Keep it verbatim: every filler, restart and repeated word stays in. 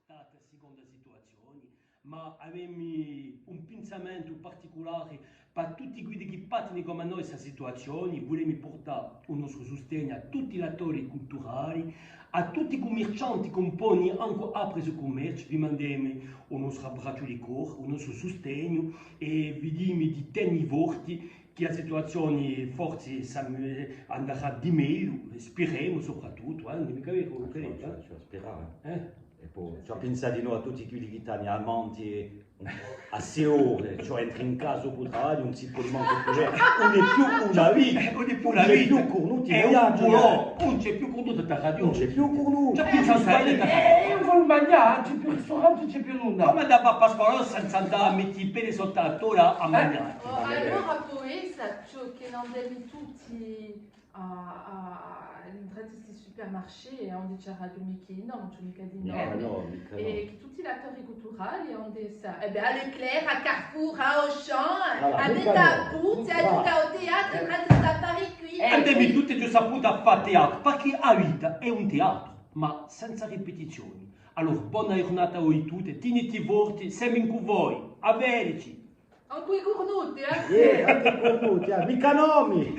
Stata a siconda situazioni, ma avemi un pinsamentu particulari pà tutti quiddi chì patini cum'è noi sta situazioni, vulemi purtà u nostru sustegnu à tutti l'attori culturali, à tutti i cummercianti chì poni ancu apre u so cummerciu, vi mandemi u nostru abbracciu di cori, u nostru sustegnu è vi dimi di teni forti chì a situazioni forsi s'am-, andarà di megliu, spiremu soprattuttu, eh, ùn hè micca veru, ùn credi, eh? Ci hè da spirà, eh. Eh? È po, ci hè da pinsà dinò à tutti quelli chì t'ani amanti à sei ore, cioè entri in casa dopu travagliu, ùn si pò mancu più, ùn hè più una vita, ùn hè più una vita, ùn ci hè più curnuti, hè un bulò, ùn ci hè più curnuti, t'hà ragiò. Ùn ci hè più curnuti. Ci hè più squadra. Eh, eiu vogliu manghjà, ùn ci hè più risturanti, ùn ci hè più nunda. Cumu andava à Pasqualò senza andà à metti i pedi sottu à a tola à manghjà? Oh, allora poi, sà, ciò chì ùn andemu tutti à, à, à, indrentu sti supermarché, è ùn dici à a radio micca, nò, ùn ci hè micca di nò. Eh, nò, micca nò. È chì tutti l'attori culturali, ùn dici, eh bè, à Leclerc, à Carrefour, à Auchan, à Net à Bourse, à tuttu u teatru, indrentu st'affari quì. Andemu tutti ghjustu à fà teatru, perchè a vita hè un teatru, ma senza ripetizioni. Allora, bona ghjurnata à voi tutti, tiniti forti, semu incù voi, à vedeci! Ancu i curnuti, eh? Iè, ancu i curnuti, eh, micca nomi!